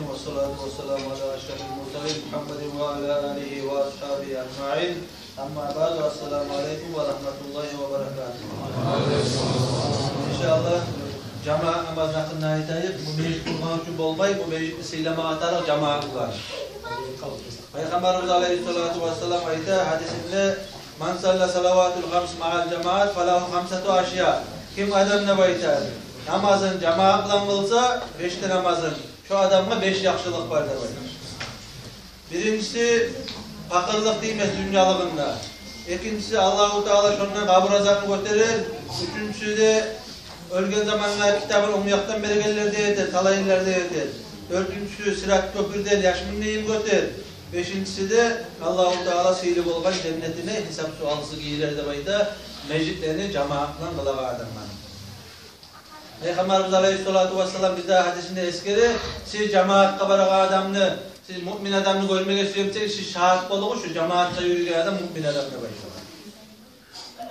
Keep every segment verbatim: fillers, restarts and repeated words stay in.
والصلاة والسلام على أشرف المرسلين محمد وعلى آله وأصحابه أجمعين. أما بعد، السلام عليكم ورحمة الله وبركاته. Иншааллагь, жамаат намазны гьакъында айтайыкъ. Бу межит къургъан учун болмай, бу межитни сыйламагъа тарыкъ жамаат булан. Пайхаммарыбыз алайгьиссалату вассалам айта гьадисинде: «من صلى الصلوات الخمس مع الجماعة فله خمسة أشياء». Ким адам, деп айта, намазын жамаат булан къылса, беш де намазын, шо адамгъа беш яхшылыкъ бар, деп айта. Биринчиси, пакъырлыкъ тиймес дюньялыгъында. Экинчиси, Аллагьу Таала шондан къабур азабын гётерер. Уьчюнчюсю де, оьлген заманда китабын онг якъдан бергенлерден этер, талайлылардан этер. Дёртюнчюсю, Сират кёпюрден яшмынны йимик оьтер. Бешинчиси де, Аллагьу Таала сыйлы болгъан женнетине гьисап-суалсыз гийирер, деп айта, межитлени жамаат булан къылагъан адамланы. Пайхаммарыбыз алайгьиссалату вассалам бизге гьадисинде эсгере: «Сиз жамаатгъа барагъан адамны, сиз муъмин адамны гёрмеге сюе бусагъыз, сиз шагьат болугъуз, шу жамаатгъа юрюйген адам муъмин адам», — деп айта.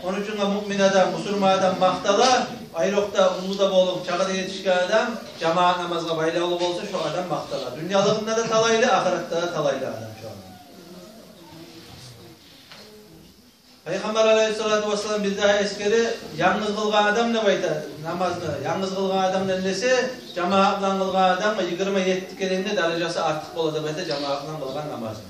Ону учун да муъмин адам, бусурман адам макътала, айрокъда уллу да болуп, чагъы да етишген адам жамаат намазгъа байлавлу болса, шо адам макътала. Дюньялыгъында да талайлы, ахыратда да талайлы адам шо адам. Пайхаммар алайгьиссалату вассалам бир дагъы эсгере: «Янгыз къылгъан адам, — деп айта, — намазны янгыз къылгъан адамдан эсе, жамаат булан къылгъан адамгъа йигирма етти керен де даражасы артыкъ бола», — деп айта, жамаат булан къылгъан намазны.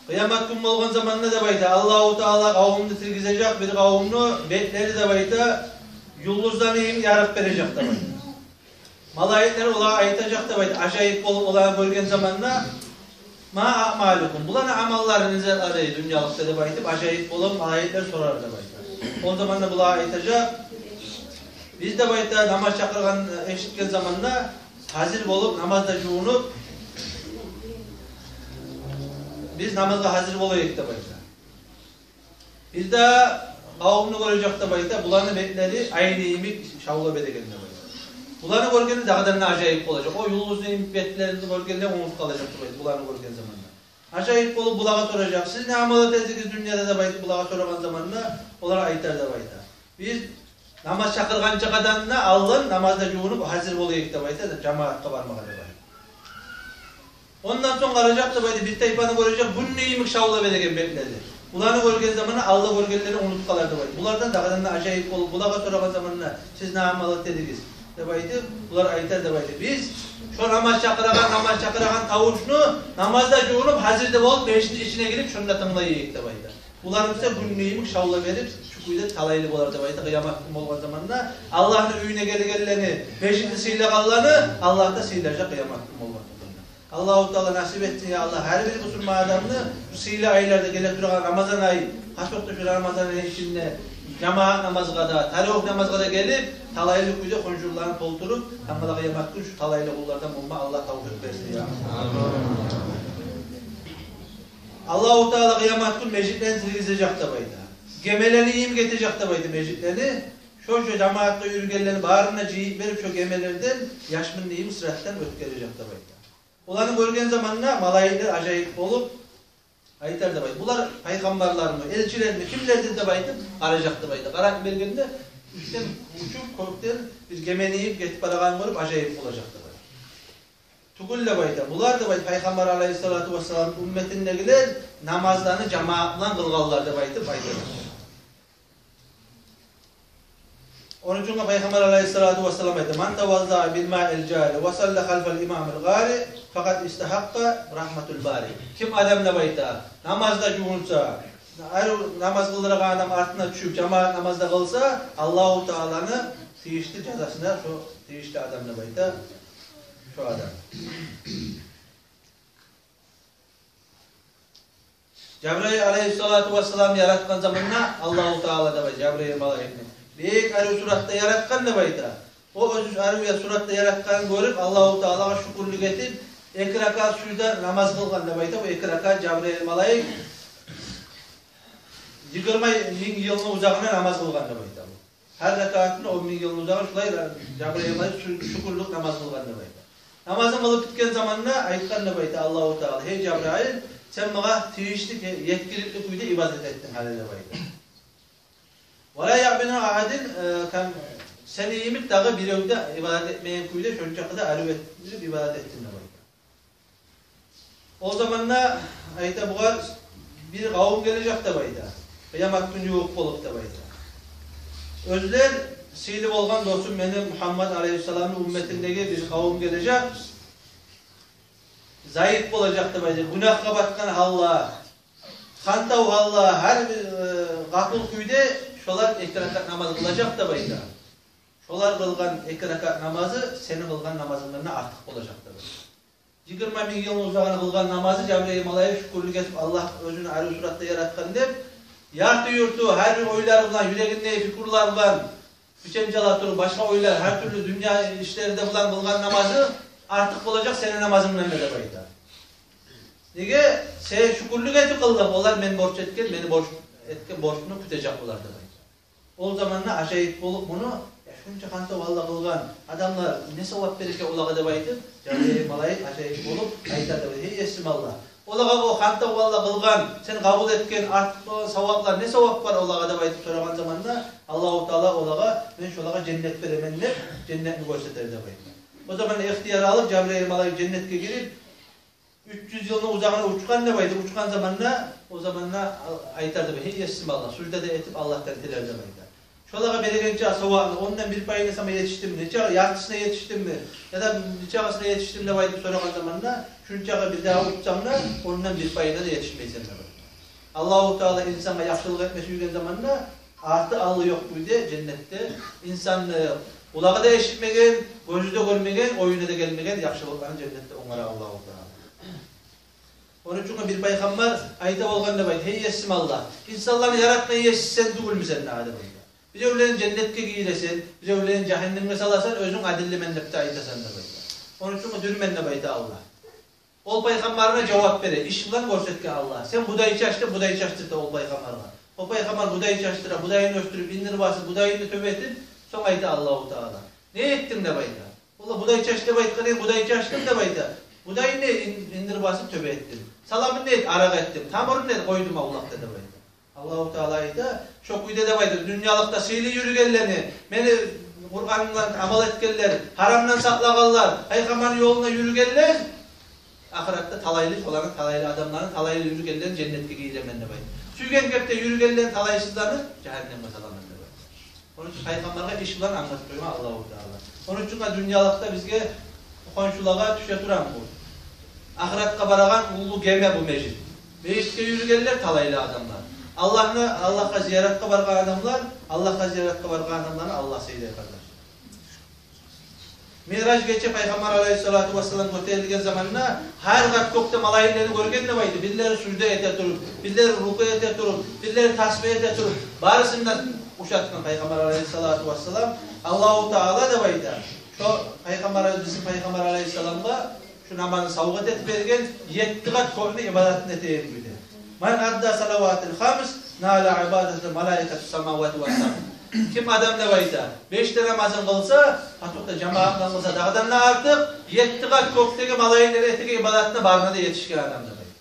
Къыямат гюн болгъан заманда, деп айта, Аллагьу Таала къавумну тиргизежек, бир къавумну бетлери, деп айта, юлдузланы йимик ярыкъ бережек, деп айта. Малайиклер олагъа айтажакъ, деп айта, ажайып болуп олагъа гёрген заманда: «ما أعمالكم, буланы амаллары не затлар эди дюньялыкъда?» — деп айтып, ажайып болуп малайиклер сорар, деп айта. Ол заманда булагъа айтажакъ: «Биз, — деп айта, — намаз чакъыргъан эшитген заманда гьазир болуп, намазгъа жувунуп, биз намазгъа гьазир бола эдик», — деп айта. Бир де къавумну гёрежек, деп айта, буланы бетлери айны йимик шавла береген, деп айта. Буланы гёргенде дагъыдан да ажайып болажакъ. О юлдузну йимик бетлерин гёргенде унутуп къалажакъ, деп айта, буланы гёрген заманда. Ажайып болуп булагъа соражакъ: «Сиз не амал этедигиз дюньяда?» — деп айтып булагъа сорагъан заманда, олар айтар, деп айта: «Биз намаз чакъыргъанча къадар да алдан намазгъа жувунуп гьазир бола эдик, — деп айта, — жамаатгъа бармагъа», — деп айта. Ондан сонг къаражакъ, деп айта, бир тайпаны гёрежек, гюнню йимик шавла береген бетлери. Буланы гёрген заманда алда гёргенлерин унутуп къалар, деп айта. Булардан дагъыдан да ажайып болуп, булагъа сорагъан заманда: «Сиз не амал этедигиз?» — деп айтып, булар айтар, деп айта: «Биз шо намаз чакъырагъан, намаз чакъырагъан тавушну намазгъа жувунуп, гьазир де болуп, межитни ичине гирип, шонда тынглай эдик», — деп айта. Булар буса гюнню йимик шавла берип, шу кюйде талайлы болар, деп айта, къыямат гюн болгъан заманда. Аллагьны уьюне гелгенлени, межитни сыйлагъанланы Аллагь да сыйлажакъ къыямат гюн болгъан заманда. Аллагьу Таала насип этсин, я Аллагь, гьар бир бусурман адамны бу сыйлы айларда геле турагъан Рамазан ай, хас окъда шу Рамазан ай ичинде жамаат намазгъа да, таравигь намазгъа да гелип, талайлы кюйде хонжурларын толтуруп, тангала къыямат гюн шу талайлы къуллардан болма Аллагь тавфикъ берсин, я Аллагь. Аллагьу Таала къыямат гюн межитлени тиргизежек, деп айта. Гемелени йимик этежек, деп айта, межитлени. Шо, шо жамаатгъа юрюгенлени барын да жыйып берип, шо гемелерден яшмынны йимик сыратдан оьтгережек, деп айта. Оланы гёрген заманда малайиклер ажайып болуп айтар, деп айта: «Булар пайхаммарлармы, элчилерми, кимлердир?» — деп айтып къаражакъ, деп айта. Къарап бергенде, уьстден учуп, кёкден бир гемени йимик гетип барагъанын гёрюп, ажайып болажакъ, деп айта. «Тюгюл, — деп айта, — булар, — деп айта, — Пайхаммар алайгьиссалату вассалам умметиндегилер, намазланы жамаат булан къылгъанлар», — деп айтып айтар. Ону учун да Пайхаммар алайгьиссалату вассалам айта: «من توضأ بالماء الجاري وصلى خلف الإمام القارئ فقد استحق رحمة الباري». Ким адам, деп айта, намазгъа жувунса, арив намаз къылдырагъан адам артына тюшюп, жамаат намазда къылса, Аллагьу Тааланы тийишли жазасына шо тийишли адам, деп айта, шо адам. Жабраил алайгьиссалату вассаламны яратгъан заманда Аллагьу Таала, деп айта, Жабраил малайикни бек арив суратда яратгъан, деп айта. О оьзю арив я суратда яратгъанын гёрюп, Аллагьу Таалагъа шюкюрлюк этип, эки ракаат сужда намаз къылгъан, деп айта. О эки ракаат Жабраил малайик йигирма минг йылны узагъына намаз къылгъан, деп айта. Гьар ракаатына он минг йылны узагъы, шулай Жабраил малайик шу-, шюкюрлюк намаз къылгъан, деп айта. Намазын къылып битген заманда айтгъан, деп айта, Аллагьу Таала: «Гьей Жабраил, сен магъа тийишли, етгиликли кюйде ибадат этдинг гьали», — деп айта. «ولا يعبدون أحدا كم Сени йимик дагъы бирев де ибадат этмеген кюйде шончакъы да арив этип ибадат этдим деп айта. Ол заманда айта бугъар: бир къавум гележек деп айта. Къыямат гюн ювукъ болуп деп айта. Оьзлер сыйлы болгъан досум мени Мугьаммат алайгьиссаламны умметиндеги бир къавум гележек. Зайып болажакъ деп айта. Гюнагьгъа батгъан гьалда, хантав гьалда, гьар бир, э, гъапул кюйде шолар эки ракаат намаз къылажакъ деп айта. Шолар къылгъан эки ракаат намазы сени къылгъан намазынгдан да артыкъ болажакъ деп айта. Йигирма минг йылны узагъына къылгъан намазы, Жабрайыл малайик шюкюрлюк этип, Аллагь оьзюн арив суратда яратгъан деп, ярты-юрту, гьар бир ойлары булан, юрегиндеги пикрулар булан, бичем жала туруп, башгъа ойлар, гьар тюрлю дюнья ишлери де булан къылгъан намазы артыкъ болажакъ сени намазынгдан да деп айта. Неге? Сен шюкюрлюк этип къылдынг, олар мен борч этген, мени борч этген борчну кютежек олар деп айта. Ол заманда ажайып болуп муну: «Я, шунча хантав гьалда къылгъан адамлар, не савап бережек олагъа?» деп айтып, Жабрайыл малайик ажайып болуп айтады: «Гьей, Есим Аллагь, олагъа о хантав гьалда къылгъан, сен къабул этген артыкъ болгъан саваплар, не савап бар олагъа?» деп айтып сорагъан заманда, Аллагьу Таала олагъа: «Мен шолагъа женнет беремен», – деп, женнетни гёрсетер деп айта. О заманда ихтияр алып, Жабрайыл малайик женнетге гирип, уьч юз йылны узагъына учгъан деп айта. Учгъан заманда, о заманда айтар деп: «Гьей, Есим Аллагь», – сужда да этип, Аллагьдан тилер деп айта. «Шолагъа берегенче савапны ондан бир пайына сама етишдимми, нече, яртысына етишдимми, яда нечагъысына етишдим?» деп айтып сорагъан заманда, «Шунчагъы бир дагъы учсанг да, ондан бир пайына да етишмейсен», – деп айта. Аллагьу Таала инсангъа яхшылыкъ этме сюйген заманда, арты-алды ёкъ кюйде женнетде инсанны къулагъы да эшитмеген, гёзю де гёрмеген, оюна да гелмеген яхшылыкъланы женнетде онгарар Аллагьу Таала. Ону учун бир пайхаммар айта болгъан деп айта: «Гьей, Есим Аллагь, инсанланы яратма еси сен тюгюлмюсен дагъы?» – деп айта. «Биревлени женнетге гийиресен, биревлени жагьаннемге саласан, оьзюнг адилли мен деп де айтасан», – деп айта. «Ону учун дюр мен», – деп айта Аллагь. Ол пайхаммарына жавап бере, иш булан гёрсетген Аллагь. «Сен будай чач», – деп, будай чачдырта ол пайхаммаргъа. Ол пайхаммар будай чачдыра, будайын оьсдюрюп, индир басып, будайын тёбетип, сонг айта Аллагьу Таала: «Не этдинг?» – деп айта. «Валлагь, будай чач деп айтгъан эдинг, будай чачдым», – деп айта. «Будайын не, ин-, индир басып тёбетдим. Саламын не, аракъ этдим. Тамурун не, къойдум авлакъда», – деп айта. Аллагьу Таала айта: «Шо кюйде, – деп айта, – дюньялыкъда сыйлы юрюгенлени, мени Къуранымдан амал этгенлер, гьарамдан сакълагъанлар, пайхаммарны ёлунда юрюгенлер, ахыратда талайлы, шоланы талайлы адамларын, талайлы юрюгенлерин женнетге гийиремен», – деп айта. «Сюйген кепде юрюгенлерин, талайсызланы, жагьаннемге саламан», – деп айта. Ону учун пайхаммаргъа иш булан англатып къойгъан Аллагьу Таала. Ону учун дюньялыкъда бизге, хоншулагъа тюше тургъан бу. Ахыратгъа барагъан уллу геме бу межит. Межитге юрюгенлер талайлы адамлар. Аллагьны, Аллагьгъа зияратгъа баргъан адамлар, Аллагьгъа зияратгъа баргъан адамланы Аллагь сыйлай, къардашлар. Миъраж гече пайхаммар алайгьиссалату вассалам гётерилген заманда гьар къат кёкде малайиклени гёрген деп айта. Бирлери сужда эте туруп, бирлери рукуъ эте туруп, бирлери тасбигь эте туруп, барысын да ушатгъан пайхаммар алайгьиссалату вассалам. Аллагьу Таала деп айта, шо пайхаммар, бизин пайхаммар алайгьиссаламгъа шу намазны савгъат этип берген, етти къат кёкню ибадатын этеген кюйде. «Ман адда салаватил хамс, нала ибадата малаикатис самавати вас саб». Ким адам деп айта, беш де намазын къылса, гьатта жамаат булан къылса, дагъыдан да артыкъ, етти къат кёкдеги малайиклер этеген ибадатына барына да етишген адам деп айта.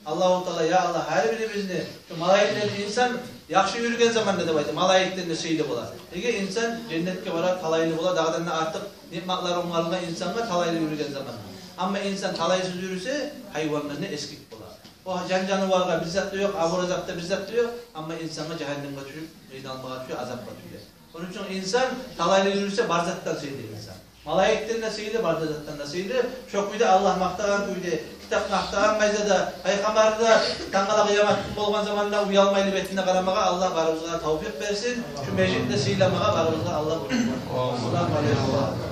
Аллагьу Таала, я Аллагь, гьар бирибизни шу малайиклер, инсан яхшы юрюген заманда деп айта, малайиклерден де сыйлы бола. Неге? Инсан женнетге бара, талайлы бола, дагъыдан да артыкъ ниъматлар онгарылгъан инсангъа талайлы юрюген заманда. Амма инсан талайсыз юрюсе, гьайвандан да эсгик бола. О жан-жанываргъа бир зат да ёкъ, авур азапда бир зат да ёкъ, амма инсангъа жагьаннемге тюшюп, къыйналмагъа тюше, азапгъа тюше. Ону учун инсан талайлы юрюсе, бар затдан сыйлы инсан. Малайиклерден де сыйлы, бар да затдан да сыйлы. Шо кюйде Аллагь макътагъан кюйде, китап макътагъан къайдада, пайхаммар да, тангала къыямат гюн болгъан заманда уялмайлы бетине къарамагъа Аллагь барыбызгъа тавфикъ берсин. Шу межитни де сыйламагъа барыбызгъа Аллагь буюрсун. Ассаламу алейкум.